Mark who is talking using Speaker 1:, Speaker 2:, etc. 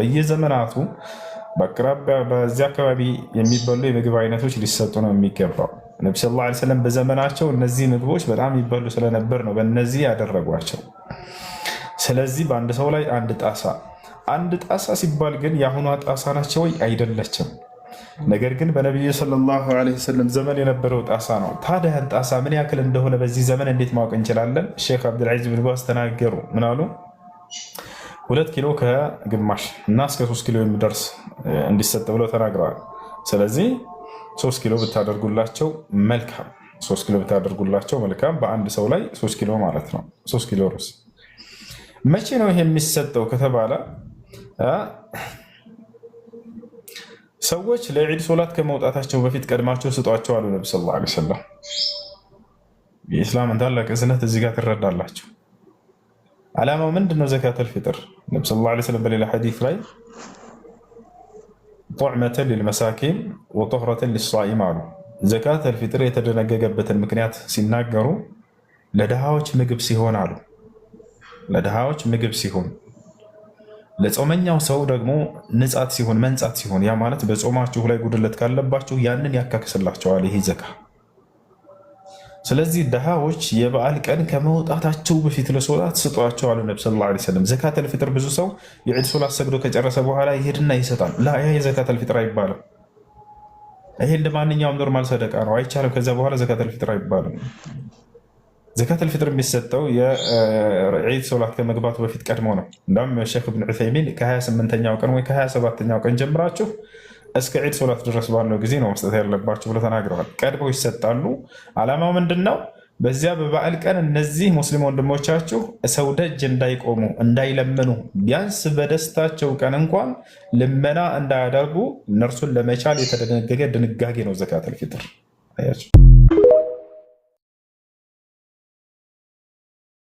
Speaker 1: በየዘመናቱ በአቅራቢያ በዚያ አካባቢ የሚበሉ የምግብ አይነቶች ሊሰጡ ነው የሚገባው። ነቢ صلى الله عليه وسلم በዘመናቸው እነዚህ ምግቦች በጣም ይበሉ ስለነበር ነው በእነዚህ ያደረጓቸው። ስለዚህ በአንድ ሰው ላይ አንድ ጣሳ። አንድ ጣሳ ሲባል ግን የአሁኗ ጣሳ ናቸው ወይ? አይደለችም። ነገር ግን በነቢዩ صلى الله عليه وسلم ዘመን የነበረው ጣሳ ነው። ታዲያ ያን ጣሳ ምን ያክል እንደሆነ በዚህ ዘመን እንዴት ማወቅ እንችላለን? ሼክ አብዱልዓዚዝ ብን ባዝ ተናገሩ። ምን አሉ? 2 ኪሎ ከግማሽ እና እስከ 3 ኪሎ የሚደርስ እንዲሰጥ ብለው ተናግረዋል። ስለዚህ 3 ኪሎ ብታደርጉላቸው መልካም፣ 3 ኪሎ ብታደርጉላቸው መልካም። በአንድ ሰው ላይ 3 ኪሎ ማለት ነው። 3 ኪሎ ሩዝ። መቼ ነው ይሄ የሚሰጠው ከተባለ ሰዎች ለዒድ ሶላት ከመውጣታቸው በፊት ቀድማቸው ስጧቸው አሉ ነቢ صلى الله عليه وسلم። የኢስላምን ታላቅ እዝነት እዚህ ጋር ትረዳላቸው። ዓላማው ምንድን ነው? ዘካተል ፊጥር ነቢ صلى الله عليه وسلم በሌላ ሐዲስ ላይ طعمة للمساكين وطهرة للصائم አሉ። ዘካተል ፊጥር የተደነገገበትን ምክንያት ሲናገሩ ለድሃዎች ምግብ ሲሆን አሉ። ለድሃዎች ምግብ ሲሆን፣ ለጾመኛው ሰው ደግሞ ንጻት ሲሆን፣ መንጻት ሲሆን፣ ያ ማለት በጾማችሁ ላይ ጉድለት ካለባችሁ ያንን ያካክስላቸዋል ይሄ ዘካ። ስለዚህ ድሃዎች የበዓል ቀን ከመውጣታቸው በፊት ለሶላት ስጧቸው አሉ ነብ صلى الله عليه وسلم። ዘካተል ፊጥር ብዙ ሰው የዒድ ሶላት ሰግዶ ከጨረሰ በኋላ ይሄድና ይሰጣል። لا፣ ያ የዘካተል ፊጥር አይባልም። ይሄ እንደ ማንኛውም normal ሰደቃ ነው፣ አይቻልም። ከዚያ በኋላ ዘካተል ፊጥር አይባልም። ዘካተል ፊጥር የሚሰጠው የዒድ ሶላት ከመግባቱ በፊት ቀድሞ ነው። እንዳውም ሼክ ብን ዑሰይሚን ከ28ኛው ቀን ወይ ከ27ኛው ቀን ጀምራችሁ እስከ ዒድ ሶላት ድረስ ባለው ጊዜ ነው መስጠት ያለባቸው ብለው ተናግረዋል። ቀድመው ይሰጣሉ። ዓላማው ምንድን ነው? በዚያ በበዓል ቀን እነዚህ ሙስሊም ወንድሞቻችሁ ሰው ደጅ እንዳይቆሙ፣ እንዳይለምኑ፣ ቢያንስ በደስታቸው ቀን እንኳን ልመና እንዳያደርጉ እነርሱን ለመቻል የተደነገገ ድንጋጌ ነው ዘካተል ፊጥር። አያችሁ።